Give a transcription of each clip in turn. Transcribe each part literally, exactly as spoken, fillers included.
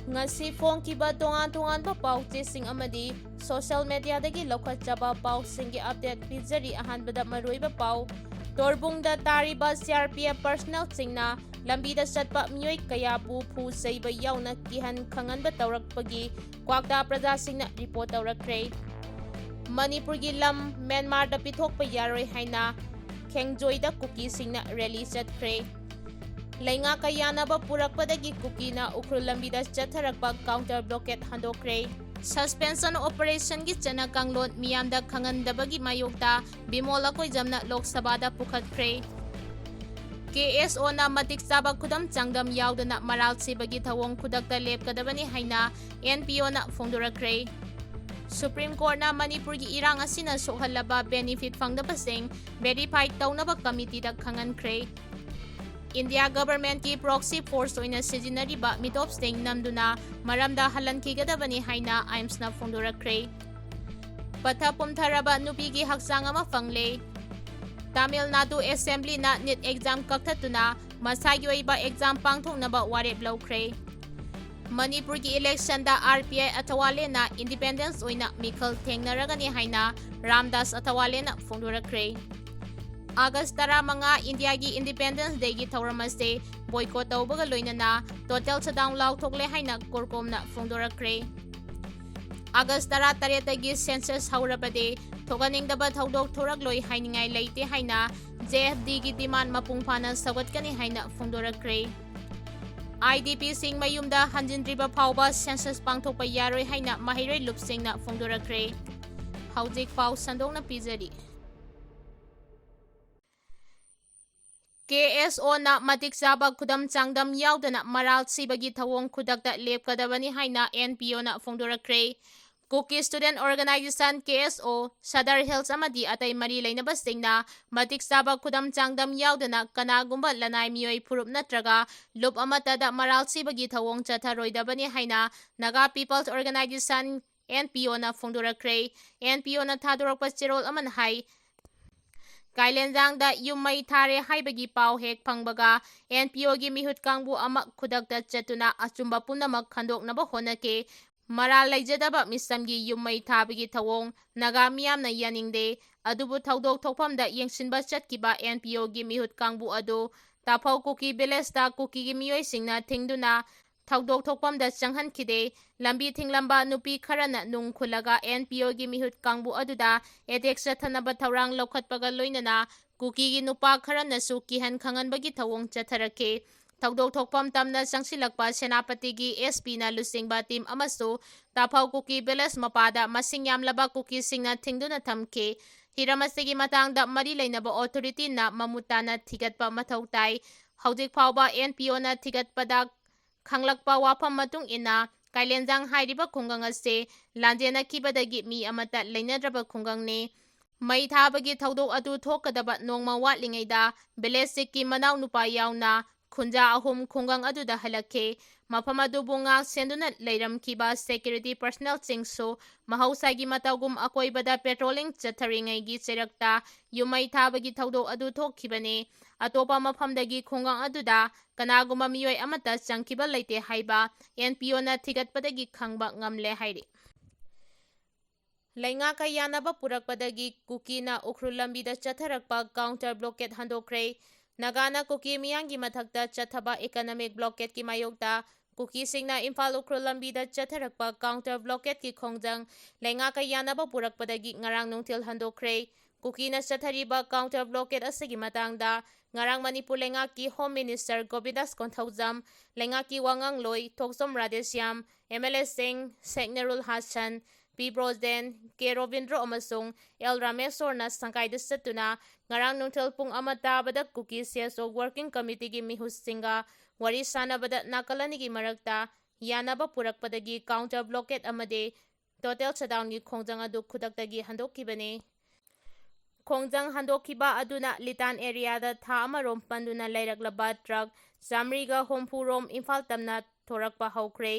ꯉꯁꯤ ꯐꯣꯡꯈꯤꯕ ꯇꯣꯉꯥꯟ ꯇꯣꯉꯥꯟꯕ ꯄꯥꯎ ꯆꯦꯁꯤꯡ ꯑꯃꯗꯤ social mediaꯗꯒꯤ ꯂꯧꯈꯠꯆꯕ ꯄꯥꯎꯁꯤꯡꯒꯤ update ꯄꯤꯖꯔꯤ꯫ ꯑꯍꯥꯟꯕꯗ ꯃꯔꯨꯑꯣꯏꯕ ꯄꯥꯎ꯫ ꯇꯣꯔꯕꯨꯡꯗ ꯇꯥꯔꯤꯕ CRPF personnelꯁꯤꯡꯅ ꯂꯝꯕꯤꯗ ꯆꯠꯄ ꯃꯤꯑꯣꯏ ꯀꯌꯥꯕꯨ ꯐꯨ ꯆꯩꯕ ꯌꯥꯎꯅ ꯀꯤꯍꯟ ꯈꯪꯍꯟꯕ ꯇꯧꯔꯛꯄꯒꯤ ꯀ꯭ꯋꯥꯛꯇꯥ ꯄ꯭ꯔꯖꯥꯁꯤꯡꯅ report ꯇꯧꯔꯛꯈ꯭ꯔꯦ꯫ ꯃꯅꯤꯄꯨꯔꯒꯤ ꯂꯝ ꯃ꯭ꯌꯥꯟꯃꯥꯔꯗ ꯄꯤꯊꯣꯛꯄ ꯌꯥꯔꯣꯏ ꯍꯥꯏꯅ ꯈꯦꯡꯖꯣꯏꯗ ꯀꯨꯀꯤꯁꯤꯡꯅ rally ꯆꯠꯈ꯭ꯔꯦ꯫ ꯂꯩꯉꯥꯛꯀ ꯌꯥꯅꯕ ꯄꯨꯔꯛꯄꯗꯒꯤ ꯀꯨꯀꯤꯅ ꯎꯈ꯭ꯔꯨꯜ ꯂꯝꯕꯤꯗ ꯆꯠꯊꯔꯛꯄ counter blockade ꯍꯟꯗꯣꯛꯈ꯭ꯔꯦ꯫ Suspension operationꯒꯤ ꯆꯠꯅ ꯀꯥꯡꯂꯣꯟ ꯃꯤꯌꯥꯝꯗ ꯈꯪꯍꯟꯗꯕꯒꯤ ꯃꯥꯌꯣꯛꯇ ꯕꯤꯃꯣꯜ ꯑꯀꯣꯏꯖꯝꯅ ꯂꯣꯛ ꯁꯚꯥꯗ ꯄꯨꯈꯠꯈ꯭ꯔꯦ꯫ KSOꯅ ꯃꯇꯤꯛ ꯆꯥꯕ ꯈꯨꯗꯝ ꯆꯥꯡꯗꯝ ꯌꯥꯎꯗꯅ ꯃꯔꯥꯜ ꯁꯤꯕꯒꯤ ꯊꯧꯑꯣꯡ ꯈꯨꯗꯛꯇ ꯂꯦꯞꯀꯗꯕꯅꯤ ꯍꯥꯏꯅ NPOꯅ ꯐꯣꯡꯗꯣꯔꯛꯈ꯭ꯔꯦ꯫ Supreme Courtꯅ ꯃꯅꯤꯄꯨꯔꯒꯤ ꯏꯔꯥꯡ ꯑꯁꯤꯅ ꯁꯣꯛꯍꯜꯂꯕ benefit ꯐꯪꯗꯕꯁꯤꯡ verify ꯇꯧꯅꯕ committeeꯗ ꯈꯪꯍꯟꯈ꯭ꯔꯦ꯫ India governmentꯀꯤ proxy force ꯑꯣꯏꯅ ꯁꯤꯖꯤꯟꯅꯔꯤꯕ ꯃꯤꯇꯣꯞꯁꯤꯡ ꯅꯝꯗꯨꯅ ꯃꯔꯝꯗ ꯍꯜꯍꯟꯈꯤꯒꯗꯕꯅꯤ ꯍꯥꯏꯅ AIIMSꯅ ꯐꯣꯡꯗꯣꯔꯛꯈ꯭ꯔꯦ꯫ ꯄꯠꯊ ꯄꯨꯝꯊꯔꯕ ꯅꯨꯄꯤꯒꯤ ꯍꯛꯆꯥꯡ ꯑꯃ ꯐꯪꯂꯦ꯫ ꯇꯥꯃꯤꯜ ꯅꯥꯗꯨ assemblyꯅ NEET exam ꯀꯛꯊꯠꯇꯨꯅ ꯃꯁꯥꯒꯤ ꯑꯣꯏꯕ exam ꯄꯥꯡꯊꯣꯛꯅꯕ ꯋꯥꯔꯦꯞ ꯂꯧꯈ꯭ꯔꯦ꯫ ꯃꯅꯤꯄꯨꯔꯒꯤ electionꯗ RPI ꯑꯊꯋꯥꯂꯦꯟꯅ independence ꯑꯣꯏꯅ ꯃꯤꯈꯜ ꯊꯦꯡꯅꯔꯒꯅꯤ ꯍꯥꯏꯅ ꯔꯥꯝꯗꯥꯁ ꯑꯊꯋꯥꯂꯦꯟꯅ ꯐꯣꯡꯗꯣꯔꯛꯈ꯭ꯔꯦ꯫ August ꯇꯔꯥꯃꯉꯥ Indiaꯒꯤ Independence Dayꯒꯤ ꯊꯧꯔꯝ ꯑꯁꯤ boycott ꯇꯧꯕꯒ ꯂꯣꯏꯅꯅ total shutdown ꯂꯥꯎꯊꯣꯛꯂꯦ ꯍꯥꯏꯅ CORCOMꯅ ꯐꯣꯡꯗꯣꯔꯛꯈ꯭ꯔꯦ꯫ August ꯇꯔꯥꯇꯔꯦꯠꯇꯒꯤ census ꯍꯧꯔꯕꯗꯤ ꯊꯣꯛꯍꯟꯅꯤꯡꯗꯕ ꯊꯧꯗꯣꯛ ꯊꯣꯔꯛꯂꯣꯏ ꯍꯥꯏꯅꯤꯡꯉꯥꯏ ꯂꯩꯇꯦ ꯍꯥꯏꯅ JFDꯒꯤ demand ꯃꯄꯨꯡ ꯐꯥꯅ ꯁꯧꯒꯠꯀꯅꯤ ꯍꯥꯏꯅ ꯐꯣꯡꯗꯣꯔꯛꯈ꯭ꯔꯦ꯫ IDPꯁꯤꯡ ꯃꯌꯨꯝꯗ ꯍꯟꯖꯤꯟꯗ꯭ꯔꯤꯕ ꯐꯥꯎꯕ census ꯄꯥꯡꯊꯣꯛꯄ ꯌꯥꯔꯣꯏ ꯍꯥꯏꯅ ꯃꯍꯩꯔꯣꯏ ꯂꯨꯞꯁꯤꯡꯅ ꯐꯣꯡꯗꯣꯔꯛꯈ꯭ꯔꯦ꯫ ꯍꯧꯖꯤꯛ ꯄꯥꯎ ꯁꯟꯗꯣꯛꯅ ꯄꯤꯖꯔꯤ꯫ KSOꯅ ꯃꯇꯤꯛ ꯆꯥꯕ ꯈꯨꯗꯝ ꯆꯥꯡꯗꯝ ꯌꯥꯎꯗꯅ ꯃꯔꯥꯜ ꯁꯤꯕꯒꯤ ꯊꯧꯑꯣꯡ ꯈꯨꯗꯛꯇ ꯂꯦꯞꯀꯗꯕꯅꯤ ꯍꯥꯏꯅ NPOꯅ ꯐꯣꯡꯗꯣꯔꯛꯈ꯭ꯔꯦ꯫ Kuki Student Organisation, KSO, Sadar Hills ꯑꯃꯗꯤ ꯑꯇꯩ ꯃꯔꯤ ꯂꯩꯅꯕꯁꯤꯡꯅ ꯃꯇꯤꯛ ꯆꯥꯕ ꯈꯨꯗꯝ ꯆꯥꯡꯗꯝ ꯌꯥꯎꯗꯅ ꯀꯅꯥꯒꯨꯝꯕ ꯂꯅꯥꯏ ꯃꯤꯑꯣꯏ ꯐꯨꯔꯨꯞ ꯅꯠꯇ꯭ꯔꯒ ꯂꯨꯞ ꯑꯃꯠꯇꯗ ꯃꯔꯥꯜ ꯁꯤꯕꯒꯤ ꯊꯧꯑꯣꯡ ꯆꯠꯊꯔꯣꯏꯗꯕꯅꯤ ꯍꯥꯏꯅ Naga People's Organisation, NPOꯅ ꯐꯣꯡꯗꯣꯔꯛꯈ꯭ꯔꯦ꯫ NPOꯅ ꯊꯥꯗꯣꯔꯛꯄ ꯆꯦꯔꯣꯜ ꯑꯃꯅ ꯍꯥꯏ, ꯀꯥꯏꯂꯦꯟꯖꯥꯡꯗ ꯌꯨꯝ ꯃꯩ ꯊꯥꯔꯦ ꯍꯥꯏꯕꯒꯤ ꯄꯥꯎ ꯍꯦꯛ ꯐꯪꯕꯒ ꯑꯦꯟ ꯄꯤ ꯑꯣꯒꯤ ꯃꯤꯍꯨꯠ ꯀꯥꯡꯕꯨ ꯑꯃ ꯈꯨꯗꯛꯇ ꯆꯠꯇꯨꯅ ꯑꯆꯨꯝꯕ ꯄꯨꯝꯅꯃꯛ ꯈꯟꯗꯣꯛꯅꯕ ꯍꯣꯠꯅꯈꯤ꯫ ꯃꯔꯥꯜ ꯂꯩꯖꯗꯕ ꯃꯤꯁꯝꯒꯤ ꯌꯨꯝ ꯃꯩ ꯊꯥꯕꯒꯤ ꯊꯧꯑꯣꯡ ꯅꯥꯒꯥ ꯃꯤꯌꯥꯝꯅ ꯌꯥꯅꯤꯡꯗꯦ꯫ ꯑꯗꯨꯕꯨ ꯊꯧꯗꯣꯛ ꯊꯣꯛꯐꯝꯗ ꯌꯦꯡꯁꯤꯟꯕ ꯆꯠꯈꯤꯕ ꯑꯦꯟ ꯄꯤ ꯑꯣꯒꯤ ꯃꯤꯍꯨꯠ ꯀꯥꯡꯕꯨ ꯑꯗꯨ ꯇꯥꯐꯧ ꯀꯨꯀꯤ ꯚꯤꯂꯦꯖꯇ ꯀꯨꯀꯤꯒꯤ ꯃꯤꯑꯣꯏꯁꯤꯡꯅ ꯊꯤꯡꯗꯨꯅ ꯊꯧꯗꯣꯛ ꯊꯣꯛꯐꯝꯗ ꯆꯪꯍꯟꯈꯤꯗꯦ꯫ ꯂꯝꯕꯤ ꯊꯤꯡꯂꯝꯕ ꯅꯨꯄꯤ ꯈꯔꯅ ꯅꯨꯡ ꯈꯨꯜꯂꯒ ꯑꯦꯟ ꯄꯤ ꯑꯣꯒꯤ ꯃꯤꯍꯨꯠ ꯀꯥꯡꯕꯨ ꯑꯗꯨꯗ ꯑꯦꯇꯦꯛ ꯆꯠꯊꯅꯕ ꯊꯧꯔꯥꯡ ꯂꯧꯈꯠꯄꯒ ꯂꯣꯏꯅꯅ ꯀꯨꯀꯤꯒꯤ ꯅꯨꯄꯥ ꯈꯔꯅꯁꯨ ꯀꯤꯍꯟ ꯈꯪꯍꯟꯕꯒꯤ ꯊꯧꯑꯣꯡ ꯆꯠꯊꯔꯛꯈꯤ꯫ ꯊꯧꯗꯣꯛ ꯊꯣꯛꯐꯝ ꯇꯝꯅ ꯆꯪꯁꯤꯜꯂꯛꯄ ꯁꯦꯅꯥꯄꯇꯤꯒꯤ ꯑꯦꯁ ꯄꯤꯅ ꯂꯨꯆꯤꯡꯕ ꯇꯤꯝ ꯑꯃꯁꯨ ꯇꯥꯐꯧ ꯀꯨꯀꯤ ꯚꯤꯂꯦꯖ ꯃꯄꯥꯗ ꯃꯁꯤꯡ ꯌꯥꯝꯂꯕ ꯀꯨꯀꯤꯁꯤꯡꯅ ꯊꯤꯡꯗꯨꯅ ꯊꯝꯈꯤ꯫ ꯍꯤꯔꯝ ꯑꯁꯤꯒꯤ ꯃꯇꯥꯡꯗ ꯃꯔꯤ ꯂꯩꯅꯕ ꯑꯣꯊꯣꯔꯤꯇꯤꯅ ꯃꯃꯨꯠ ꯇꯥꯅ ꯊꯤꯒꯠꯄ ꯃꯊꯧ ꯇꯥꯏ꯫ ꯍꯧꯖꯤꯛ ꯐꯥꯎꯕ ꯑꯦꯟ ꯄꯤ ꯑꯣꯅ ꯊꯤꯒꯠꯄꯗ ꯈꯪꯂꯛꯄ ꯋꯥꯐꯝ ꯃꯇꯨꯡ ꯏꯟꯅ, ꯀꯥꯏꯂꯦꯟꯖꯥꯡ ꯍꯥꯏꯔꯤꯕ ꯈꯨꯡꯒꯪ ꯑꯁꯤ ꯂꯥꯟꯖꯦꯟꯅꯈꯤꯕꯗꯒꯤ ꯃꯤ ꯑꯃꯠꯇ ꯂꯩꯅꯗ꯭ꯔꯕ ꯈꯨꯡꯒꯪꯅꯤ꯫ ꯃꯩ ꯊꯥꯕꯒꯤ ꯊꯧꯗꯣꯛ ꯑꯗꯨ ꯊꯣꯛꯀꯗꯕ ꯅꯣꯡꯃ ꯋꯥꯠꯂꯤꯉꯩꯗ ꯚꯤꯂꯦꯖ ꯆꯤꯐꯀꯤ ꯃꯅꯥꯎ ꯅꯨꯄꯥ ꯌꯥꯎꯅ ꯈꯨꯟꯖꯥ ꯑꯍꯨꯝ ꯈꯨꯡꯒꯪ ꯑꯗꯨꯗ ꯍꯜꯂꯛꯈꯤ꯫ ꯃꯐꯝ ꯑꯗꯨꯕꯨ ꯉꯥꯛ ꯁꯦꯟꯗꯨꯅ ꯂꯩꯔꯝꯈꯤꯕ ꯁꯦꯀ꯭ꯌꯨꯔꯤꯇꯤ ꯄꯔꯁꯅꯦꯜꯁꯤꯡꯁꯨ ꯃꯍꯧꯁꯥꯒꯤ ꯃꯇꯧꯒꯨꯝ ꯑꯀꯣꯏꯕꯗ ꯄꯦꯇ꯭ꯔꯣꯂꯤꯡ ꯆꯠꯊꯔꯤꯉꯩꯒꯤ ꯆꯩꯔꯛꯇ ꯌꯨꯝ ꯃꯩ ꯊꯥꯕꯒꯤ ꯊꯧꯗꯣꯛ ꯑꯗꯨ ꯊꯣꯛꯈꯤꯕꯅꯤ꯫ ꯑꯇꯣꯞꯄ ꯃꯐꯝꯗꯒꯤ ꯈꯨꯡꯒꯪ ꯑꯗꯨꯗ ꯀꯅꯥꯒꯨꯝꯕ ꯃꯤꯑꯣꯏ ꯑꯃꯠꯇ ꯆꯪꯈꯤꯕ ꯂꯩꯇꯦ ꯍꯥꯏꯕ ꯑꯦꯟ ꯄꯤ ꯑꯣꯅ ꯊꯤꯒꯠꯄꯗꯒꯤ ꯈꯪꯕ ꯉꯝꯂꯦ ꯍꯥꯏꯔꯤ꯫ ꯂꯩꯉꯥꯛꯀ ꯌꯥꯅꯕ ꯄꯨꯔꯛꯄꯗꯒꯤ ꯀꯨꯀꯤꯅ ꯎꯈ꯭ꯔꯨꯜ ꯂꯝꯕꯤꯗ ꯆꯠꯊꯔꯛꯄ ꯀꯥꯎꯟꯇꯔ ꯕ꯭ꯂꯣꯀꯦꯠ ꯍꯟꯗꯣꯛꯈ꯭ꯔꯦ꯫ ꯅꯥꯒꯥꯅ ꯀꯨꯀꯤ ꯃꯤꯌꯥꯝꯒꯤ ꯃꯊꯛꯇ ꯆꯠꯊꯕ ꯏꯀꯅꯣꯃꯤꯛ ꯕ꯭ꯂꯣꯀꯦꯠꯀꯤ ꯃꯥꯌꯣꯛꯇ ꯀꯨꯀꯤꯁꯤꯡꯅ ꯏꯝꯐꯥꯜ ꯎꯈ꯭ꯔꯨꯜ ꯂꯝꯕꯤꯗ ꯆꯠꯊꯔꯛꯄ ꯀꯥꯎꯟꯇꯔ ꯕ꯭ꯂꯣꯀꯦꯠꯀꯤ ꯈꯣꯡꯖꯪ ꯂꯩꯉꯥꯛꯀ ꯌꯥꯅꯕ ꯄꯨꯔꯛꯄꯗꯒꯤ ꯉꯔꯥꯡ ꯅꯨꯡꯊꯤꯜ ꯍꯟꯗꯣꯛꯈ꯭ꯔꯦ꯫ ꯀꯨꯀꯤꯅ ꯆꯠꯊꯔꯤꯕ ꯀꯥꯎꯟꯇꯔ ꯕ꯭ꯂꯣꯀꯦꯠ ꯑꯁꯤꯒꯤ ꯃꯇꯥꯡꯗ ꯉꯔꯥꯡ ꯃꯅꯤꯄꯨꯔ ꯂꯩꯉꯥꯛꯀꯤ ꯍꯣꯝ ꯃꯤꯅꯤꯁꯇꯔ ꯒꯣꯕꯤꯟꯗꯥꯁ ꯀꯣꯟꯊꯧꯖꯝ, ꯂꯩꯉꯥꯛꯀꯤ ꯋꯥꯉꯥꯡꯂꯣꯏ ꯊꯣꯛꯆꯣꯝ ꯔꯥꯙꯦꯁ꯭ꯌꯥꯝ, ꯑꯦꯝ ꯑꯦꯜ ꯑꯦꯁꯤꯡ ꯁꯦꯈ ꯅꯨꯔꯨꯜ ꯍꯥꯁꯟ, ꯄꯤ ꯕ꯭ꯔꯣꯖꯦꯟ, ꯀꯦ ꯔꯣꯕꯤꯟꯗ꯭ꯔꯣ ꯑꯃꯁꯨꯡ ꯑꯦꯜ ꯔꯥꯃꯦꯁꯣꯔꯅ ꯁꯪꯀꯥꯏꯗ ꯆꯠꯇꯨꯅ ꯉꯔꯥꯡ ꯅꯨꯡꯊꯤꯜ ꯄꯨꯡ ꯑꯃ ꯇꯥꯕꯗ ꯀꯨꯀꯤ ꯁꯤ ꯑꯦꯁ ꯑꯣ ꯋꯥꯔꯀꯤꯡ ꯀꯃꯤꯇꯤꯒꯤ ꯃꯤꯍꯨꯠꯁꯤꯡꯒ ꯋꯥꯔꯤ ꯁꯥꯟꯅꯕꯗ ꯅꯥꯀꯜ ꯑꯅꯤꯒꯤ ꯃꯔꯛꯇ ꯌꯥꯅꯕ ꯄꯨꯔꯛꯄꯗꯒꯤ ꯀꯥꯎꯟꯇꯔ ꯕ꯭ꯂꯣꯀꯦꯠ ꯑꯃꯗꯤ ꯇꯣꯇꯦꯜ ꯁꯠꯗꯥꯎꯟꯒꯤ ꯈꯣꯡꯖꯪ ꯑꯗꯨ ꯈꯨꯗꯛꯇꯒꯤ ꯍꯟꯗꯣꯛꯈꯤꯕꯅꯤ꯫ ꯈꯣꯡꯖꯪ ꯍꯟꯗꯣꯛꯈꯤꯕ ꯑꯗꯨꯅ ꯂꯤꯇꯥꯟ ꯑꯦꯔꯤꯌꯥꯗ ꯊꯥ ꯑꯃꯔꯣꯝ ꯄꯟꯗꯨꯅ ꯂꯩꯔꯛꯂꯕ ꯇ꯭ꯔꯛ ꯆꯥꯃꯔꯤꯒ ꯍꯨꯝꯐꯨ ꯔꯣꯝ ꯏꯝꯐꯥꯜ ꯇꯝꯅ ꯊꯣꯔꯛꯄ ꯍꯧꯈ꯭ꯔꯦ꯫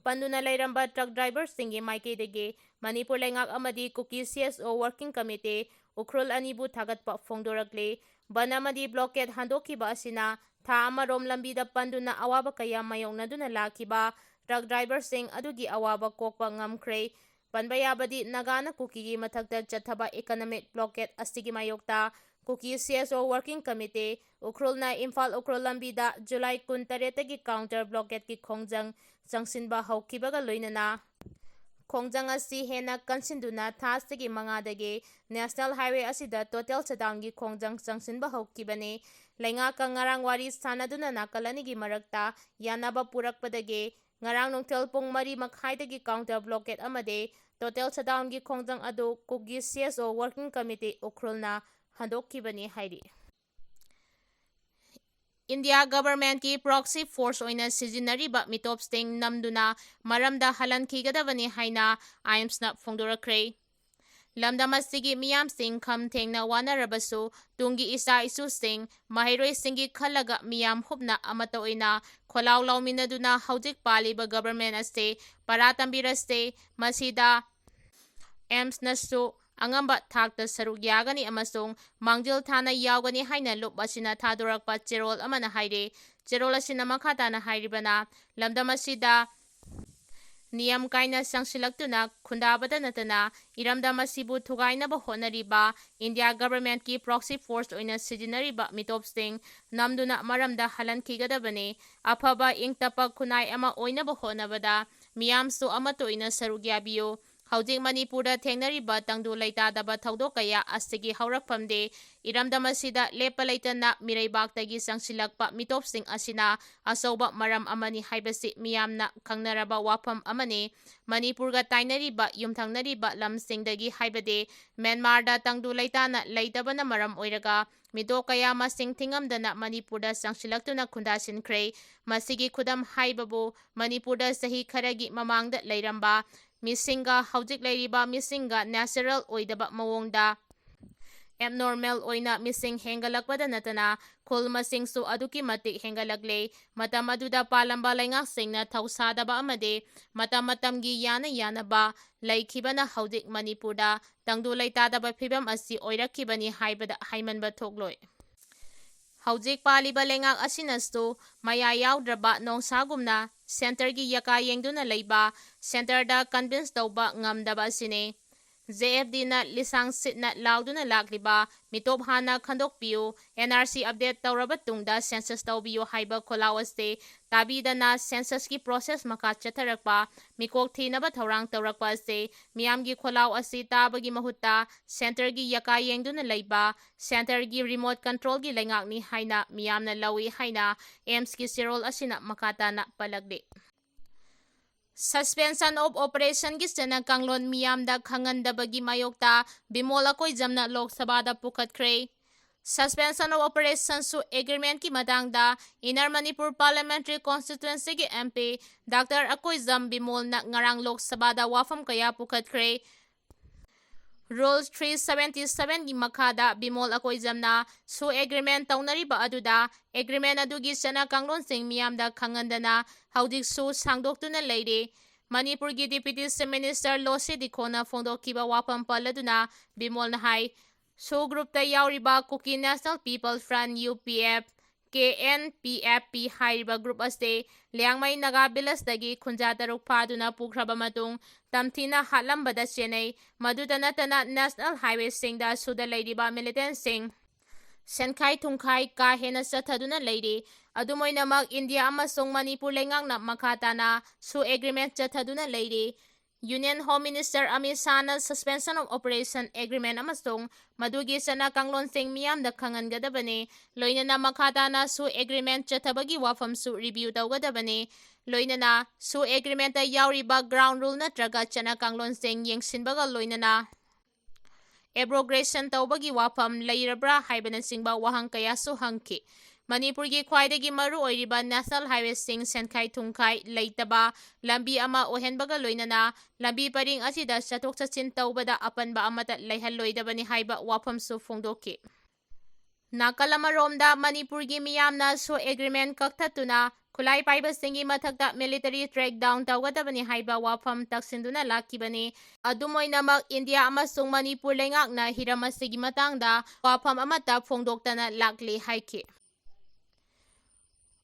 ꯄꯟꯗꯨꯅ ꯂꯩꯔꯝꯕ ꯇ꯭ꯔꯛ ꯗ꯭ꯔꯥꯏꯚꯔꯁꯤꯡꯒꯤ ꯃꯥꯏꯀꯩꯗꯒꯤ ꯃꯅꯤꯄꯨꯔ ꯂꯩꯉꯥꯛ ꯑꯃꯗꯤ ꯀꯨꯀꯤ ꯁꯤ ꯑꯦꯁ ꯑꯣ ꯋꯥꯔꯀꯤꯡ ꯀꯃꯤꯇꯤ ꯎꯈ꯭ꯔꯨꯜ ꯑꯅꯤꯕꯨ ꯊꯥꯒꯠꯄ ꯐꯣꯡꯗꯣꯔꯛꯂꯤ꯫ ꯕꯟ ꯑꯃꯗꯤ ꯕ꯭ꯂꯣꯀꯦꯠ ꯍꯟꯗꯣꯛꯈꯤꯕ ꯑꯁꯤꯅ ꯊꯥ ꯑꯃꯔꯣꯝ ꯂꯝꯕꯤꯗ ꯄꯟꯗꯨꯅ ꯑꯋꯥꯕ ꯀꯌꯥ ꯃꯥꯌꯣꯛꯅꯗꯨꯅ ꯂꯥꯛꯈꯤꯕ ꯇ꯭ꯔꯛ ꯗ꯭ꯔꯥꯏꯚꯔꯁꯤꯡ ꯑꯗꯨꯒꯤ ꯑꯋꯥꯕ ꯀꯣꯛꯄ ꯉꯝꯈ꯭ꯔꯦ꯫ ꯄꯟꯕ ꯌꯥꯕꯗꯤ, ꯅꯥꯒꯥꯅ ꯀꯨꯀꯤꯒꯤ ꯃꯊꯛꯇ ꯆꯠꯊꯕ ꯏꯀꯅꯣꯃꯤꯛ ꯕ꯭ꯂꯣꯀꯦꯠ ꯑꯁꯤꯒꯤ ꯃꯥꯌꯣꯛꯇ ꯀꯨꯀꯤ ꯁꯤ ꯑꯦꯁ ꯑꯣ ꯋꯥꯔꯀꯤꯡ ꯀꯃꯤꯇꯤ ꯎꯈ꯭ꯔꯨꯜꯅ ꯏꯝꯐꯥꯜ ꯎꯈ꯭ꯔꯨꯜ ꯂꯝꯕꯤꯗ ꯖꯨꯂꯥꯏ ꯀꯨꯟꯇꯔꯦꯠꯇꯒꯤ ꯀꯥꯎꯟꯇꯔ ꯕ꯭ꯂꯣꯀꯦꯠꯀꯤ ꯈꯣꯡꯖꯪ ꯆꯪꯁꯤꯟꯕ ꯍꯧꯈꯤꯕꯒ ꯂꯣꯏꯅꯅ ꯈꯣꯡꯖꯪ ꯑꯁꯤ ꯍꯦꯟꯅ ꯀꯟꯁꯤꯟꯗꯨꯅ ꯊꯥꯁꯤꯒꯤ ꯃꯉꯥꯗꯒꯤ ꯅꯦꯁꯅꯦꯜ ꯍꯥꯏꯋꯦ ꯑꯁꯤꯗ ꯇꯣꯇꯦꯜ ꯁꯠꯗꯥꯎꯟꯒꯤ ꯈꯣꯡꯖꯪ ꯆꯪꯁꯤꯟꯕ ꯍꯧꯈꯤꯕꯅꯤ꯫ ꯂꯩꯉꯥꯛꯀ ꯉꯔꯥꯡ ꯋꯥꯔꯤ ꯁꯥꯟꯅꯗꯨꯅ ꯅꯥꯀꯜ ꯑꯅꯤꯒꯤ ꯃꯔꯛꯇ ꯌꯥꯅꯕ ꯄꯨꯔꯛꯄꯗꯒꯤ ꯉꯔꯥꯡ ꯅꯨꯡꯊꯤꯜ ꯄꯨꯡ ꯃꯔꯤ ꯃꯈꯥꯏꯗꯒꯤ ꯀꯥꯎꯟꯇꯔ ꯕ꯭ꯂꯣꯀꯦꯠ ꯑꯃꯗꯤ ꯇꯣꯇꯦꯜ ꯁꯠꯗꯥꯎꯟꯒꯤ ꯈꯣꯡꯖꯪ ꯑꯗꯨ ꯀꯨꯀꯤ ꯁꯤ ꯑꯦꯁ ꯑꯣ ꯋꯥꯔꯀꯤꯡ ꯀꯃꯤꯇꯤ ꯎꯈ꯭ꯔꯨꯜꯅ ꯍꯟꯗꯣꯛꯈꯤꯕꯅꯤ ꯍꯥꯏꯔꯤ꯫ ꯏꯟꯗꯤꯌꯥ ꯒꯚꯔꯟꯃꯦꯟꯠꯀꯤ ꯄ꯭ꯔꯣꯛꯁꯤ ꯐꯣꯔꯁ ꯑꯣꯏꯅ ꯁꯤꯖꯤꯟꯅꯔꯤꯕ ꯃꯤꯇꯣꯞꯁꯤꯡ ꯅꯝꯗꯨꯅ ꯃꯔꯝꯗ ꯍꯜꯍꯟꯈꯤꯒꯗꯕꯅꯤ ꯍꯥꯏꯅ ꯑꯥꯏꯝꯁꯅ ꯐꯣꯡꯗꯣꯔꯛꯈ꯭ꯔꯦ꯫ ꯂꯝꯗꯝ ꯑꯁꯤꯒꯤ ꯃꯤꯌꯥꯝꯁꯤꯡ ꯈꯝ ꯊꯦꯡꯅ ꯋꯥꯅꯔꯕꯁꯨ ꯇꯨꯡꯒꯤ ꯏꯆꯥ ꯏꯁꯨꯁꯤꯡ ꯃꯍꯩꯔꯣꯏꯁꯤꯡꯒꯤ ꯈꯜꯂꯒ ꯃꯤꯌꯥꯝ ꯍꯨꯞꯅ ꯑꯃꯠꯇ ꯑꯣꯏꯅ ꯈꯣꯜꯂꯥꯎ ꯂꯥꯎꯃꯤꯟꯅꯗꯨꯅ ꯍꯧꯖꯤꯛ ꯄꯥꯜꯂꯤꯕ ꯒꯚꯔꯟꯃꯦꯟꯠ ꯑꯁꯤ ꯄꯔꯥ ꯇꯝꯕꯤꯔꯁꯦ꯫ ꯃꯁꯤꯗ ꯑꯦꯝꯁꯅꯁꯨ ꯑꯉꯝꯕ ꯊꯥꯛꯇ ꯁꯔꯨꯛ ꯌꯥꯒꯅꯤ ꯑꯃꯁꯨꯡ ꯃꯥꯡꯖꯤꯜ ꯊꯥꯅ ꯌꯥꯎꯒꯅꯤ ꯍꯥꯏꯅ ꯂꯨꯞ ꯑꯁꯤꯅ ꯊꯥꯗꯣꯔꯛꯄ ꯆꯦꯔꯣꯜ ꯑꯃꯅ ꯍꯥꯏꯔꯤ꯫ ꯆꯦꯔꯣꯜ ꯑꯁꯤꯅ ꯃꯈꯥ ꯇꯥꯅ ꯍꯥꯏꯔꯤꯕꯅ, ꯂꯝꯗꯝ ꯑꯁꯤꯗ ꯅꯤꯌꯝ ꯀꯥꯏꯅ ꯆꯪꯁꯤꯜꯂꯛꯇꯨꯅ ꯈꯨꯟꯗꯥꯕꯗ ꯅꯠꯇꯅ ꯏꯔꯝꯗꯝ ꯑꯁꯤꯕꯨ ꯊꯨꯒꯥꯏꯅꯕ ꯍꯣꯠꯅꯔꯤꯕ ꯏꯟꯗꯤꯌꯥ ꯒꯚꯔꯟꯃꯦꯟꯠꯀꯤ ꯄ꯭ꯔꯣꯛꯁꯤ ꯐꯣꯔꯁ ꯑꯣꯏꯅ ꯁꯤꯖꯤꯟꯅꯔꯤꯕ ꯃꯤꯇꯣꯞꯁꯤꯡ ꯅꯝꯗꯨꯅ ꯃꯔꯝꯗ ꯍꯜꯍꯟꯈꯤꯒꯗꯕꯅꯤ꯫ ꯑꯐꯕ ꯏꯪ ꯇꯞꯄ ꯈꯨꯟꯅꯥꯏ ꯑꯃ ꯑꯣꯏꯅꯕ ꯍꯣꯠꯅꯕꯗ ꯃꯤꯌꯥꯝꯁꯨ ꯑꯃꯠꯇ ꯑꯣꯏꯅ ꯁꯔꯨꯛ ꯌꯥꯕꯤꯌꯨ꯫ ꯍꯧꯖꯤꯛ ꯃꯅꯤꯄꯨꯔꯗ ꯊꯦꯡꯅꯔꯤꯕ ꯇꯪꯗꯨ ꯂꯩꯇꯥꯗꯕ ꯊꯧꯗꯣꯛ ꯀꯌꯥ ꯑꯁꯤꯒꯤ ꯍꯧꯔꯛꯐꯝꯗꯤ ꯏꯔꯝꯗꯝ ꯑꯁꯤꯗ ꯂꯦꯞꯄ ꯂꯩꯇꯅ ꯃꯤꯔꯩꯕꯥꯛꯇꯒꯤ ꯆꯪꯁꯤꯜꯂꯛꯄ ꯃꯤꯇꯣꯞꯁꯤꯡ ꯑꯁꯤꯅ ꯑꯆꯧꯕ ꯃꯔꯝ ꯑꯃꯅꯤ ꯍꯥꯏꯕꯁꯤ ꯃꯤꯌꯥꯝꯅ ꯈꯪꯅꯔꯕ ꯋꯥꯐꯝ ꯑꯃꯅꯤ꯫ ꯃꯅꯤꯄꯨꯔꯒ ꯇꯥꯏꯅꯔꯤꯕ ꯌꯨꯝꯊꯪꯅꯔꯤꯕ ꯂꯝꯁꯤꯡꯗꯒꯤ, ꯍꯥꯏꯕꯗꯤ ꯃ꯭ꯌꯥꯟꯃꯥꯔꯗ ꯇꯪꯗꯨ ꯂꯩꯇꯥꯅ ꯂꯩꯇꯕꯅ ꯃꯔꯝ ꯑꯣꯏꯔꯒ ꯃꯤꯇꯣꯞ ꯀꯌꯥ ꯃꯁꯤꯡ ꯊꯤꯉꯝꯗꯅ ꯃꯅꯤꯄꯨꯔꯗ ꯆꯪꯁꯤꯜꯂꯛꯇꯨꯅ ꯈꯨꯟꯗꯥꯁꯤꯟꯈ꯭ꯔꯦ꯫ ꯃꯁꯤꯒꯤ ꯈꯨꯗꯝ ꯍꯥꯏꯕꯕꯨ ꯃꯅꯤꯄꯨꯔꯗ ꯆꯍꯤ ꯈꯔꯒꯤ ꯃꯃꯥꯡꯗ ꯂꯩꯔꯝꯕ ꯃꯤꯁꯤꯡꯒ ꯍꯧꯖꯤꯛ ꯂꯩꯔꯤꯕ ꯃꯤꯁꯤꯡꯒ ꯅꯦꯆꯔꯦꯜ ꯑꯣꯏꯗꯕ ꯃꯑꯣꯡꯗ ꯑꯦꯕꯅꯣꯔꯃꯦꯜ ꯑꯣꯏꯅ ꯃꯤꯁꯤꯡ ꯍꯦꯟꯒꯠꯂꯛꯄꯗ ꯅꯠꯇꯅ ꯈꯨꯜ ꯃꯁꯤꯡꯁꯨ ꯑꯗꯨꯛꯀꯤ ꯃꯇꯤꯛ ꯍꯦꯟꯒꯠꯂꯛꯂꯦ꯫ ꯃꯇꯝ ꯑꯗꯨꯗ ꯄꯥꯜꯂꯝꯕ ꯂꯩꯉꯥꯛꯁꯤꯡꯅ ꯊꯧꯁꯥꯗꯕ ꯑꯃꯗꯤ ꯃꯇꯝ ꯃꯇꯝꯒꯤ ꯌꯥꯅ ꯌꯥꯅꯕ ꯂꯩꯈꯤꯕꯅ ꯍꯧꯖꯤꯛ ꯃꯅꯤꯄꯨꯔꯗ ꯇꯪꯗꯨ ꯂꯩꯇꯥꯗꯕ ꯐꯤꯕꯝ ꯑꯁꯤ ꯑꯣꯏꯔꯛꯈꯤꯕꯅꯤ ꯍꯥꯏꯕꯗ ꯍꯥꯏꯃꯟꯕ ꯊꯣꯛꯂꯣꯏ꯫ ꯍꯧꯖꯤꯛ ꯄꯥꯜꯂꯤꯕ ꯂꯩꯉꯥꯛ ꯑꯁꯤꯅꯁꯨ ꯃꯌꯥ ꯌꯥꯎꯗ꯭ꯔꯕ ꯅꯣꯡꯁꯥꯒꯨꯝꯅ ꯁꯦꯟꯇꯔꯒꯤ ꯌꯥꯀꯥ ꯌꯦꯡꯗꯨꯅ ꯂꯩꯕ, ꯁꯦꯟꯇꯔꯗ ꯀꯟꯚꯤꯟꯁ ꯇꯧꯕ ꯉꯝꯗꯕ ꯑꯁꯤꯅꯤ꯫ ꯖꯦ ꯑꯦꯐ ꯗꯤꯅ ꯂꯤꯁꯥꯡ ꯁꯤꯠꯅ ꯂꯥꯎꯗꯨꯅ ꯂꯥꯛꯂꯤꯕ "ꯃꯤꯇꯣꯞ ꯍꯥꯟꯅ ꯈꯟꯗꯣꯛꯄꯤꯌꯨ, ꯑꯦꯟ ꯑꯥꯔ ꯁꯤ ꯑꯞꯗꯦꯠ ꯇꯧꯔꯕ ꯇꯨꯡꯗ ꯁꯦꯟꯁꯁ ꯇꯧꯕꯤꯌꯨ" ꯍꯥꯏꯕ ꯈꯣꯜꯂꯥꯎ ꯑꯁꯤ ꯇꯥꯕꯤꯗꯅ ꯁꯦꯟꯁꯁꯀꯤ ꯄ꯭ꯔꯣꯁꯦꯁ ꯃꯈꯥ ꯆꯠꯊꯔꯛꯄ, ꯃꯤꯀꯣꯛ ꯊꯤꯅꯕ ꯊꯧꯔꯥꯡ ꯇꯧꯔꯛꯄ ꯑꯁꯤ ꯃꯤꯌꯥꯝꯒꯤ ꯈꯣꯜꯂꯥꯎ ꯑꯁꯤ ꯇꯥꯕꯒꯤ ꯃꯍꯨꯠꯇ ꯁꯦꯟꯇꯔꯒꯤ ꯌꯥꯀꯥ ꯌꯦꯡꯗꯨꯅ ꯂꯩꯕ, ꯁꯦꯟꯇꯔꯒꯤ ꯔꯤꯃꯣꯠ ꯀꯟꯇ꯭ꯔꯣꯜꯒꯤ ꯂꯩꯉꯥꯛꯅꯤ ꯍꯥꯏꯅ ꯃꯤꯌꯥꯝꯅ ꯂꯧꯏ ꯍꯥꯏꯅ ꯑꯦꯝꯁꯀꯤ ꯆꯦꯔꯣꯜ ꯑꯁꯤꯅ ꯃꯈꯥ ꯇꯥꯅ ꯄꯜꯂꯛꯂꯤ꯫ Suspension of Operationꯒꯤ ꯆꯠꯅ ꯀꯥꯡꯂꯣꯟ ꯃꯤꯌꯥꯝꯗ ꯈꯪꯍꯟꯗꯕꯒꯤ ꯃꯥꯌꯣꯛꯇ ꯕꯤꯃꯣꯜ ꯑꯀꯣꯏꯖꯝꯅ ꯂꯣꯛ ꯁꯚꯥꯗ ꯄꯨꯈꯠꯈ꯭ꯔꯦ꯫ Suspension of Operation ꯁꯨ ꯑꯦꯒ꯭ꯔꯤꯃꯦꯟꯠꯀꯤ ꯃꯇꯥꯡꯗ ꯏꯟꯅꯔ ꯃꯅꯤꯄꯨꯔ ꯄꯥꯔꯂꯤꯌꯥꯃꯦꯟꯇꯔꯤ ꯀꯣꯟꯁꯇꯤꯇ꯭ꯋꯦꯟꯁꯤꯒꯤ ꯑꯦꯝ ꯄꯤ ꯗꯥꯛꯇꯔ ꯑꯀꯣꯏꯖꯝ ꯕꯤꯃꯣꯜꯅ ꯉꯔꯥꯡ ꯂꯣꯛ ꯁꯚꯥꯗ ꯋꯥꯐꯝ ꯀꯌꯥ ꯄꯨꯈꯠꯈ꯭ꯔꯦ꯫ Rule three seventy sevenꯒꯤ ꯃꯈꯥꯗ ꯕꯤꯃꯣꯜ ꯑꯀꯣꯏꯖꯝꯅ ꯁꯨ ꯑꯦꯒ꯭ꯔꯤꯃꯦꯟꯠ ꯇꯧꯅꯔꯤꯕ ꯑꯗꯨꯗ ꯑꯦꯒ꯭ꯔꯤꯃꯦꯟꯠ ꯑꯗꯨꯒꯤ ꯆꯠꯅ ꯀꯥꯡꯂꯣꯟꯁꯤꯡ ꯃꯤꯌꯥꯝꯗ ꯈꯪꯍꯟꯗꯅ ꯍꯧꯖꯤꯛꯁꯨ ꯁꯥꯡꯗꯣꯛꯇꯨꯅ ꯂꯩꯔꯤ꯫ ꯃꯅꯤꯄꯨꯔꯒꯤ ꯗꯤꯄ꯭ꯌꯨꯇꯤ ꯆꯤꯐ ꯃꯤꯅꯤꯁꯇꯔ ꯂꯣꯁꯤ ꯗꯤꯈꯣꯅ ꯐꯣꯡꯗꯣꯛꯈꯤꯕ ꯋꯥꯐꯝ ꯄꯜꯂꯗꯨꯅ ꯕꯤꯃꯣꯜꯅ ꯍꯥꯏ, ꯁꯨ ꯒ꯭ꯔꯨꯞꯇ ꯌꯥꯎꯔꯤꯕ Kuki national people front, U P F, K N P F ꯄꯤ ꯍꯥꯏꯔꯤꯕ ꯒ꯭ꯔꯨꯞ ꯑꯁꯤ ꯂꯤꯌꯥꯡꯃꯩ ꯅꯥꯒꯥ ꯚꯤꯂꯦꯖꯇꯒꯤ ꯈꯨꯟꯖꯥ ꯇꯔꯨꯛ ꯐꯥꯗꯨꯅ ꯄꯨꯈ꯭ꯔꯕ ꯃꯇꯨꯡ ꯇꯝꯊꯤꯅ ꯍꯥꯠꯂꯝꯕꯗ ꯆꯦꯟꯅꯩ꯫ ꯃꯗꯨꯇ ꯅꯠꯇꯅ ꯅꯦꯁꯅꯦꯜ ꯍꯥꯏꯋꯦꯁꯤꯡꯗ ꯁꯨꯗ ꯂꯩꯔꯤꯕ ꯃꯤꯂꯤꯇꯦꯟꯠꯁꯤꯡ ꯁꯦꯟꯈꯥꯏ ꯊꯨꯝꯈꯥꯏ ꯀꯥ ꯍꯦꯟꯅ ꯆꯠꯊꯗꯨꯅ ꯂꯩꯔꯤ꯫ ꯑꯗꯨꯝ ꯑꯣꯏꯅꯃꯛ, ꯏꯟꯗꯤꯌꯥ ꯑꯃꯁꯨꯡ ꯃꯅꯤꯄꯨꯔ ꯂꯩꯉꯥꯛꯅ ꯃꯈꯥ ꯇꯥꯅ ꯁꯨ ꯑꯦꯒ꯭ꯔꯤꯃꯦꯟꯠ ꯆꯠꯊꯗꯨꯅ ꯂꯩꯔꯤ꯫ Union Home Minister Amit ꯁꯥꯍꯅ Suspension of Operation Agreement ꯑꯃꯁꯨꯡ ꯃꯗꯨꯒꯤ ꯆꯠꯅ ꯀꯥꯡꯂꯣꯟꯁꯤꯡ ꯃꯤꯌꯥꯝꯗ ꯈꯪꯍꯟꯒꯗꯕꯅꯤ꯫ ꯂꯣꯏꯅꯅ ꯃꯈꯥ ꯇꯥꯅ ꯁꯨ ꯑꯦꯒ꯭ꯔꯤꯃꯦꯟꯠ ꯆꯠꯊꯕꯒꯤ ꯋꯥꯐꯝꯁꯨ ꯔꯤꯚ꯭ꯌꯨ ꯇꯧꯒꯗꯕꯅꯤ꯫ ꯂꯣꯏꯅꯅ ꯁꯨ ꯑꯦꯒ꯭ꯔꯤꯃꯦꯟꯠꯇ ꯌꯥꯎꯔꯤꯕ ꯒ꯭ꯔꯥꯎꯟ ꯔꯨꯜ ꯅꯠꯇ꯭ꯔꯒ ꯆꯠꯅ ꯀꯥꯡꯂꯣꯟꯁꯤꯡ ꯌꯦꯡꯁꯤꯟꯕꯒ ꯂꯣꯏꯅꯅ ꯑꯦꯕ꯭ꯔꯣꯒꯦꯁꯟ ꯇꯧꯕꯒꯤ ꯋꯥꯐꯝ ꯂꯩꯔꯕ꯭ꯔꯥ ꯍꯥꯏꯕꯅꯆꯤꯡꯕ ꯋꯥꯍꯪ ꯀꯌꯥꯁꯨ ꯍꯪꯈꯤ꯫ ꯃꯅꯤꯄꯨꯔꯒꯤ ꯈ꯭ꯋꯥꯏꯗꯒꯤ ꯃꯔꯨ ꯑꯣꯏꯔꯤꯕ ꯅꯦꯁꯅꯦꯜ ꯍꯥꯏꯋꯦꯁꯤꯡ ꯁꯦꯟꯈꯥꯏ ꯊꯨꯝꯈꯥꯏ ꯂꯩꯇꯕ ꯂꯝꯕꯤ ꯑꯃ ꯑꯣꯏꯍꯟꯕꯒ ꯂꯣꯏꯅꯅ ꯂꯝꯕꯤ ꯄꯔꯤꯡ ꯑꯁꯤꯗ ꯆꯠꯊꯣꯛ ꯆꯠꯁꯤꯟ ꯇꯧꯕꯗ ꯑꯄꯟꯕ ꯑꯃꯠꯇ ꯂꯩꯍꯜꯂꯣꯏꯗꯕꯅꯤ ꯍꯥꯏꯕ ꯋꯥꯐꯝꯁꯨ ꯐꯣꯡꯗꯣꯛꯈꯤ꯫ ꯅꯥꯀꯜ ꯑꯃꯔꯣꯝꯗ ꯃꯅꯤꯄꯨꯔꯒꯤ ꯃꯤꯌꯥꯝꯅ ꯁꯣ ꯑꯦꯒ꯭ꯔꯤꯃꯦꯟ ꯀꯛꯊꯠꯇꯨꯅ ꯈꯨꯠꯂꯥꯏ ꯄꯥꯏꯕꯁꯤꯡꯒꯤ ꯃꯊꯛꯇ ꯃꯤꯂꯤꯇꯔꯤ ꯀ꯭ꯔꯦꯛꯗꯥꯎꯟ ꯇꯧꯒꯗꯕꯅꯤ ꯍꯥꯏꯕ ꯋꯥꯐꯝ ꯇꯛꯁꯤꯟꯗꯨꯅ ꯂꯥꯛꯈꯤꯕꯅꯤ꯫ ꯑꯗꯨꯝ ꯑꯣꯏꯅꯃꯛ, ꯏꯟꯗꯤꯌꯥ ꯑꯃꯁꯨꯡ ꯃꯅꯤꯄꯨꯔ ꯂꯩꯉꯥꯛꯅ ꯍꯤꯔꯝ ꯑꯁꯤꯒꯤ ꯃꯇꯥꯡꯗ ꯋꯥꯐꯝ ꯑꯃꯠꯇ ꯐꯣꯡꯗꯣꯛꯇꯅ ꯂꯥꯛꯂꯤ ꯍꯥꯏꯈꯤ꯫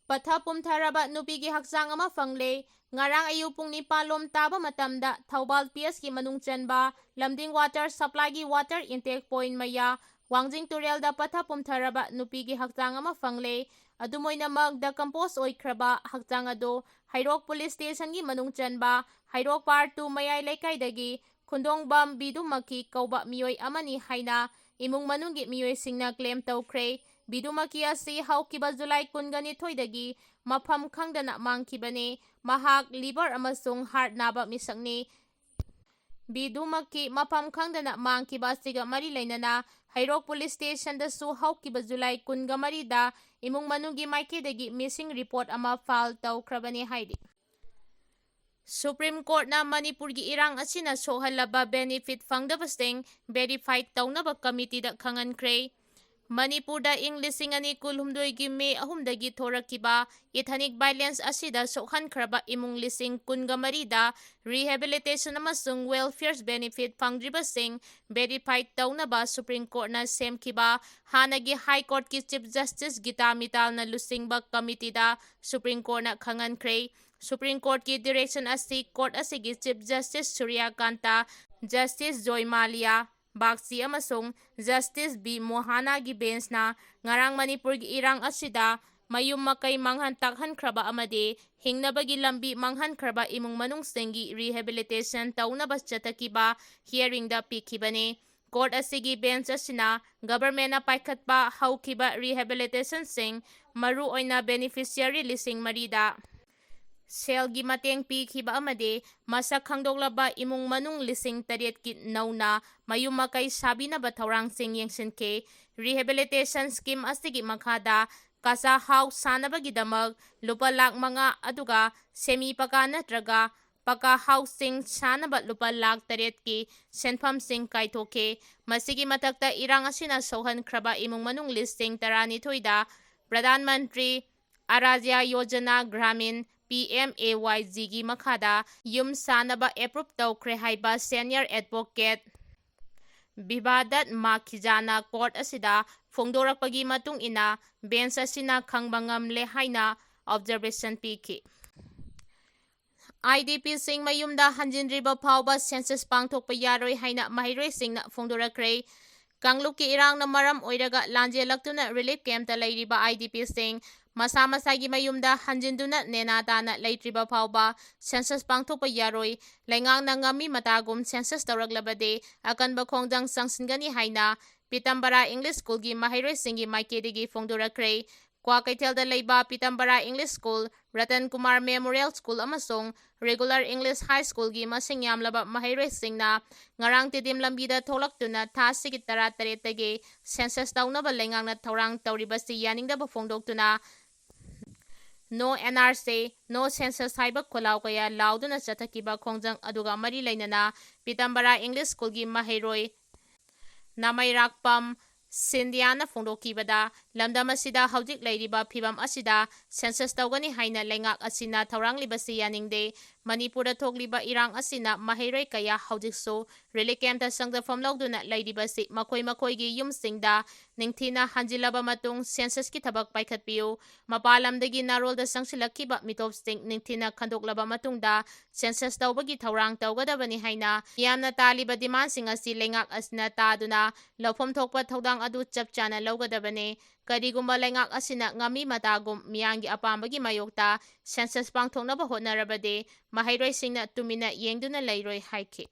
ꯄꯠꯊ ꯄꯨꯝꯊꯔꯕ ꯅꯨꯄꯤꯒꯤ ꯍꯛꯆꯥꯡ ꯑꯃ ꯐꯪꯂꯦ꯫ ꯉꯔꯥꯡ ꯑꯌꯨꯛ ꯄꯨꯡ ꯅꯤꯄꯥꯟ ꯂꯣꯝ ꯇꯥꯕ ꯃꯇꯝꯗ ꯊꯧꯕꯥꯜ ꯄꯤ ꯑꯦꯁꯀꯤ ꯃꯅꯨꯡ ꯆꯟꯕ ꯂꯝꯗꯤꯡ ꯋꯥꯇꯔ ꯁꯄ꯭ꯂꯥꯏꯒꯤ ꯋꯥꯇꯔ ꯏꯟꯇꯦꯛ ꯄꯣꯏꯟ ꯃꯌꯥ ꯋꯥꯡꯖꯤꯡ ꯇꯨꯔꯦꯜꯗ ꯄꯠꯊ ꯄꯨꯝꯊꯔꯕ ꯅꯨꯄꯤꯒꯤ ꯍꯛꯆꯥꯡ ꯑꯃ ꯐꯪꯂꯦ꯫ ꯑꯗꯨꯝ ꯑꯣꯏꯅꯃꯛ, ꯗꯀꯝꯄꯣꯁ ꯑꯣꯏꯈ꯭ꯔꯕ ꯍꯛꯆꯥꯡ ꯑꯗꯨ ꯍꯩꯔꯣꯛ ꯄꯨꯂꯤꯁ ꯁ꯭ꯇꯦꯁꯟꯒꯤ ꯃꯅꯨꯡ ꯆꯟꯕ ꯍꯩꯔꯣꯛ ꯄꯥꯔꯠ ꯇꯨ ꯃꯌꯥꯏ ꯂꯩꯀꯥꯏꯗꯒꯤ ꯈꯨꯟꯗꯣꯡꯕꯝ ꯕꯤꯗꯨꯃꯛꯀꯤ ꯀꯧꯕ ꯃꯤꯑꯣꯏ ꯑꯃꯅꯤ ꯍꯥꯏꯅ ꯏꯃꯨꯡ ꯃꯅꯨꯡꯒꯤ ꯃꯤꯑꯣꯏꯁꯤꯡꯅ ꯀ꯭ꯂꯦꯝ ꯇꯧꯈ꯭ꯔꯦ꯫ ꯕꯤꯗꯨꯃꯛꯀꯤ ꯑꯁꯤ ꯍꯧꯈꯤꯕ ꯖꯨꯂꯥꯏ ꯀꯨꯟꯒ ꯅꯤꯊꯣꯏꯗꯒꯤ ꯃꯐꯝ ꯈꯪꯗꯅ ꯃꯥꯡꯈꯤꯕꯅꯤ꯫ ꯃꯍꯥꯛ ꯂꯤꯚꯔ ꯑꯃꯁꯨꯡ ꯍꯥꯔꯠ ꯅꯥꯕ ꯃꯤꯁꯛꯅꯤ꯫ ꯕꯤꯗꯨꯃꯛꯀꯤ ꯃꯐꯝ ꯈꯪꯗꯅ ꯃꯥꯡꯈꯤꯕ ꯑꯁꯤꯒ ꯃꯔꯤ ꯂꯩꯅꯅ ꯍꯩꯔꯣꯛ ꯄꯨꯂꯤꯁ ꯁ꯭ꯇꯦꯁꯟꯗꯁꯨ ꯍꯧꯈꯤꯕ ꯖꯨꯂꯥꯏ ꯀꯨꯟꯒ ꯃꯔꯤꯗ ꯏꯃꯨꯡ ꯃꯅꯨꯡꯒꯤ ꯃꯥꯏꯀꯩꯗꯒꯤ ꯃꯤꯁꯤꯡ ꯔꯤꯄꯣꯔꯠ ꯑꯃ ꯐꯥꯏꯜ ꯇꯧꯈ꯭ꯔꯕꯅꯤ ꯍꯥꯏꯔꯤ꯫ ꯁꯨꯄ꯭ꯔꯤꯝ ꯀꯣꯔꯠꯅ ꯃꯅꯤꯄꯨꯔꯒꯤ ꯏꯔꯥꯡ ꯑꯁꯤꯅ ꯁꯣꯛꯍꯜꯂꯕ ꯕꯦꯅꯤꯐꯤꯠ ꯐꯪꯗꯕꯁꯤꯡ ꯚꯦꯔꯤꯐꯥꯏ ꯇꯧꯅꯕ ꯀꯃꯤꯇꯤꯗ ꯈꯪꯍꯟꯈ꯭ꯔꯦ꯫ ꯃꯅꯤꯄꯨꯔꯗ ꯏꯪ ꯂꯤꯁꯤꯡ ꯑꯅꯤ ꯀꯨꯟꯍꯨꯝꯗꯣꯏꯒꯤ ꯃꯦ ꯑꯍꯨꯝꯗꯒꯤ ꯊꯣꯔꯛꯈꯤꯕ ꯏꯊꯅꯤꯛ ꯚꯥꯏꯂꯦꯟꯁ ꯑꯁꯤꯗ ꯁꯣꯛꯍꯟꯈ꯭ꯔꯕ ꯏꯃꯨꯡ ꯂꯤꯁꯤꯡ ꯀꯨꯟꯒ ꯃꯔꯤꯗ ꯔꯤꯍꯦꯕꯤꯂꯤꯇꯦꯁꯟ ꯑꯃꯁꯨꯡ ꯋꯦꯜꯐꯤꯌꯔ ꯕꯦꯅꯤꯐꯤꯠ ꯐꯪꯗ꯭ꯔꯤꯕꯁꯤꯡ ꯚꯦꯔꯤꯐꯥꯏ ꯇꯧꯅꯕ ꯁꯨꯄ꯭ꯔꯤꯝ ꯀꯣꯔꯠꯅ ꯁꯦꯝꯈꯤꯕ ꯍꯥꯟꯅꯒꯤ ꯍꯥꯏ ꯀꯣꯔꯠꯀꯤ ꯆꯤꯐ ꯖꯁꯇꯤꯁ ꯒꯤꯇꯥ ꯃꯤꯇꯥꯜꯅ ꯂꯨꯆꯤꯡꯕ ꯀꯃꯤꯇꯤꯗ ꯁꯨꯄ꯭ꯔꯤꯝ ꯀꯣꯔꯠꯅ ꯈꯪꯍꯟꯈ꯭ꯔꯦ꯫ ꯁꯨꯄ꯭ꯔꯤꯝ ꯀꯣꯔꯠꯀꯤ ꯗꯤꯔꯦꯛꯁꯟ ꯑꯁꯤ ꯀꯣꯔꯠ ꯑꯁꯤꯒꯤ ꯆꯤꯐ ꯖꯁꯇꯤꯁ ꯁꯨꯔ꯭ꯌꯀꯥꯟꯇ, ꯖꯁꯇꯤꯁ ꯖꯣꯏ ꯃꯥꯂꯤꯌꯥ ꯕꯥꯒꯆꯤ ꯑꯃꯁꯨꯡ ꯖꯁꯇꯤꯁ ꯕꯤ ꯃꯣꯍꯥꯅꯥꯒꯤ ꯕꯦꯟꯆꯅ ꯉꯔꯥꯡ ꯃꯅꯤꯄꯨꯔꯒꯤ ꯏꯔꯥꯡ ꯑꯁꯤꯗ ꯃꯌꯨꯝ ꯃꯀꯩ ꯃꯥꯡꯍꯟ ꯇꯥꯛꯍꯟꯈ꯭ꯔꯕ ꯑꯃꯗꯤ ꯍꯤꯡꯅꯕꯒꯤ ꯂꯝꯕꯤ ꯃꯥꯡꯍꯟꯈ꯭ꯔꯕ ꯏꯃꯨꯡ ꯃꯅꯨꯡꯁꯤꯡꯒꯤ ꯔꯤꯍꯦꯕꯤꯂꯤꯇꯦꯁꯟ ꯇꯧꯅꯕ ꯆꯠꯊꯈꯤꯕ ꯍꯤꯌꯔꯤꯡꯗ ꯄꯤꯈꯤꯕꯅꯤ꯫ ꯀꯣꯔꯠ ꯑꯁꯤꯒꯤ ꯕꯦꯟꯆ ꯑꯁꯤꯅ ꯒꯚꯔꯟꯃꯦꯟꯠꯅ ꯄꯥꯏꯈꯠꯄ ꯍꯧꯈꯤꯕ ꯔꯤꯍꯦꯕꯤꯂꯤꯇꯦꯁꯟꯁꯤꯡ, ꯃꯔꯨꯑꯣꯏꯅ ꯕꯦꯅꯤꯐꯤꯁꯤꯌꯔꯤ ꯂꯤꯁꯤꯡ ꯃꯔꯤꯗ ꯁꯦꯜꯒꯤ ꯃꯇꯦꯡ ꯄꯤꯈꯤꯕ ꯑꯃꯗꯤ ꯃꯁꯛ ꯈꯪꯗꯣꯛꯂꯕ ꯏꯃꯨꯡ ꯃꯅꯨꯡ ꯂꯤꯁꯤꯡ ꯇꯔꯦꯠꯀꯤ ꯅꯧꯅ ꯃꯌꯨꯝ ꯃꯀꯩ ꯁꯥꯕꯤꯅꯕ ꯊꯧꯔꯥꯡꯁꯤꯡ ꯌꯦꯡꯁꯤꯟꯈꯤ꯫ ꯔꯤꯍꯦꯕꯤꯂꯤꯇꯦꯁꯟ ꯁ꯭ꯀꯤꯝ ꯑꯁꯤꯒꯤ ꯃꯈꯥꯗ ꯀꯆꯥ ꯍꯥꯎꯁ ꯁꯥꯅꯕꯒꯤꯗꯃꯛ ꯂꯨꯄꯥ ꯂꯥꯈ ꯃꯉꯥ ꯑꯗꯨꯒ semi ꯄꯀꯥ ꯅꯠꯇ꯭ꯔꯒ ꯄꯀꯥ ꯍꯥꯎꯁꯁꯤꯡ ꯁꯥꯅꯕ ꯂꯨꯄꯥ ꯂꯥꯈ ꯇꯔꯦꯠꯀꯤ ꯁꯦꯟꯐꯝꯁꯤꯡ ꯀꯥꯏꯊꯣꯛꯈꯤ꯫ ꯃꯁꯤꯒꯤ ꯃꯊꯛꯇ ꯏꯔꯥꯡ ꯑꯁꯤꯅ ꯁꯣꯛꯍꯟꯈ꯭ꯔꯕ ꯏꯃꯨꯡ ꯃꯅꯨꯡ ꯂꯤꯁꯤꯡ ꯇꯔꯥꯅꯤꯊꯣꯏꯗ Pradhan Mantri ꯑꯔꯥꯖ꯭ꯌ Yojana Gramin, P M A Y G ꯒꯤ ꯃꯈꯥꯗ ꯌꯨꯝ ꯁꯥꯅꯕ approve ꯇꯧꯈ꯭ꯔꯦ ꯍꯥꯏꯕ senior advocate ꯕꯤꯚꯥꯗꯠ ꯃꯥꯈꯤꯖꯥꯅ court ꯑꯁꯤꯗ ꯐꯣꯡꯗꯣꯔꯛꯄꯒꯤ ꯃꯇꯨꯡ ꯏꯟꯅ bench ꯑꯁꯤꯅ ꯈꯪꯕ ꯉꯝꯂꯦ ꯍꯥꯏꯅ observation ꯄꯤꯈꯤ꯫ IDPꯁꯤꯡ ꯃꯌꯨꯝꯗ ꯍꯟꯖꯤꯟꯗ꯭ꯔꯤꯕ ꯐꯥꯎꯕ census ꯄꯥꯡꯊꯣꯛꯄ ꯌꯥꯔꯣꯏ ꯍꯥꯏꯅ ꯃꯍꯩꯔꯣꯏꯁꯤꯡꯅ ꯐꯣꯡꯗꯣꯔꯛꯈ꯭ꯔꯦ꯫ ꯀꯥꯡꯂꯨꯞꯀꯤ ꯏꯔꯥꯡꯅ ꯃꯔꯝ ꯑꯣꯏꯔꯒ ꯂꯥꯟꯖꯦꯜꯂꯛꯇꯨꯅ relief campꯇ ꯂꯩꯔꯤꯕ IDPꯁꯤꯡ ꯃꯁꯥ ꯃꯁꯥꯒꯤ ꯃꯌꯨꯝꯗ ꯍꯟꯖꯤꯟꯗꯨꯅ ꯅꯦꯅꯥ ꯇꯥꯅ ꯂꯩꯇ꯭ꯔꯤꯕ ꯐꯥꯎꯕ census ꯄꯥꯡꯊꯣꯛꯄ ꯌꯥꯔꯣꯏ꯫ ꯂꯩꯉꯥꯛꯅ ꯉꯝꯃꯤ ꯃꯇꯥꯒꯨꯝ census ꯇꯧꯔꯛꯂꯕꯗꯤ ꯑꯀꯟꯕ ꯈꯣꯡꯖꯪ ꯆꯪꯁꯤꯟꯒꯅꯤ ꯍꯥꯏꯅ ꯄꯤꯇꯝꯕꯔꯥ English Schoolꯒꯤ ꯃꯍꯩꯔꯣꯏꯁꯤꯡꯒꯤ ꯃꯥꯏꯀꯩꯗꯒꯤ ꯐꯣꯡꯗꯣꯔꯛꯈ꯭ꯔꯦ꯫ ꯀ꯭ꯋꯥꯀꯩꯊꯦꯜꯗ ꯂꯩꯕ ꯄꯤꯇꯝꯕꯔꯥ English School, Ratan Kumar Memorial School ꯑꯃꯁꯨꯡ Regular English High Schoolꯒꯤ ꯃꯁꯤꯡ ꯌꯥꯝꯂꯕ ꯃꯍꯩꯔꯣꯏꯁꯤꯡꯅ ꯉꯔꯥꯡ ꯇꯤꯗꯤꯝ ꯂꯝꯕꯤꯗ ꯊꯣꯛꯂꯛꯇꯨꯅ ꯊꯥ ꯑꯁꯤꯒꯤ ꯇꯔꯥꯇꯔꯦꯠꯇꯒꯤ census ꯇꯧꯅꯕ ꯂꯩꯉꯥꯛꯅ ꯊꯧꯔꯥꯡ ꯇꯧꯔꯤꯕꯁꯤ ꯌꯥꯅꯤꯡꯗꯕ ꯐꯣꯡꯗꯣꯛꯇꯨꯅ "No N R C, no census" ꯍꯥꯏꯕ ꯈꯣꯜꯂꯥꯎ ꯀꯌꯥ ꯂꯥꯎꯗꯨꯅ ꯆꯠꯊꯈꯤꯕ ꯈꯣꯡꯖꯪ ꯑꯗꯨꯒ ꯃꯔꯤ ꯂꯩꯅꯅ ꯄꯤꯇꯝꯕꯔꯥ English Schoolꯒꯤ ꯃꯍꯩꯔꯣꯏ ꯅꯥꯃꯩꯔꯥꯛꯄꯝ ꯁꯤꯟꯙꯤꯌꯥꯅ ꯐꯣꯡꯗꯣꯛꯈꯤꯕꯗ, ꯂꯝꯗꯝ ꯑꯁꯤꯗ ꯍꯧꯖꯤꯛ ꯂꯩꯔꯤꯕ ꯐꯤꯚꯝ ꯑꯁꯤꯗ census ꯇꯧꯒꯅꯤ ꯍꯥꯏꯅ ꯂꯩꯉꯥꯛ ꯑꯁꯤꯅ ꯊꯧꯔꯥꯡꯂꯤꯕꯁꯤ ꯌꯥꯅꯤꯡꯗꯦ꯫ ꯃꯅꯤꯄꯨꯔꯗ ꯊꯣꯛꯂꯤꯕ ꯏꯔꯥꯡ ꯑꯁꯤꯅ ꯃꯍꯩꯔꯣꯏ ꯀꯌꯥ ꯍꯧꯖꯤꯛꯁꯨ relief campꯇ ꯆꯪꯖꯐꯝ ꯂꯧꯗꯨꯅ ꯂꯩꯔꯤꯕꯁꯤ ꯃꯈꯣꯏ ꯃꯈꯣꯏꯒꯤ ꯌꯨꯝꯁꯤꯡꯗ ꯅꯤꯡꯊꯤꯅ ꯍꯟꯖꯤꯜꯂꯕ ꯃꯇꯨꯡ censusꯀꯤ ꯊꯕꯛ ꯄꯥꯏꯈꯠꯄꯤꯌꯨ꯫ ꯃꯄꯥꯟ ꯂꯝꯗꯒꯤ ꯅꯥꯔꯣꯜꯗ ꯆꯪꯁꯤꯜꯂꯛꯈꯤꯕ ꯃꯤꯇꯣꯞꯁꯤꯡ ꯅꯤꯡꯊꯤꯅ ꯈꯟꯗꯣꯛꯂꯕ ꯃꯇꯨꯡꯗ census ꯇꯧꯕꯒꯤ ꯊꯧꯔꯥꯡ ꯇꯧꯒꯗꯕꯅꯤ ꯍꯥꯏꯅ ꯃꯤꯌꯥꯝꯅ ꯇꯥꯜꯂꯤꯕ demandꯁꯤꯡ ꯑꯁꯤ ꯂꯩꯉꯥꯛ ꯑꯁꯤꯅ ꯇꯥꯗꯨꯅ ꯂꯧꯐꯝ ꯊꯣꯛꯄ ꯊꯧꯗꯥꯡ ꯑꯗꯨ ꯆꯞ ꯆꯥꯅ ꯂꯧꯒꯗꯕꯅꯤ꯫ ꯀꯔꯤꯒꯨꯝꯕ ꯂꯩꯉꯥꯛ ꯑꯁꯤꯅ ꯉꯝꯃꯤ ꯃꯇꯥꯒꯨꯝ ꯃꯤꯌꯥꯝꯒꯤ ꯑꯄꯥꯝꯕꯒꯤ ꯃꯥꯌꯣꯛꯇ census ꯄꯥꯡꯊꯣꯛꯅꯕ ꯍꯣꯠꯅꯔꯕꯗꯤ ꯃꯍꯩꯔꯣꯏꯁꯤꯡꯅ ꯇꯨꯃꯤꯟꯅ ꯌꯦꯡꯗꯨꯅ ꯂꯩꯔꯣꯏ ꯍꯥꯏꯈꯤ꯫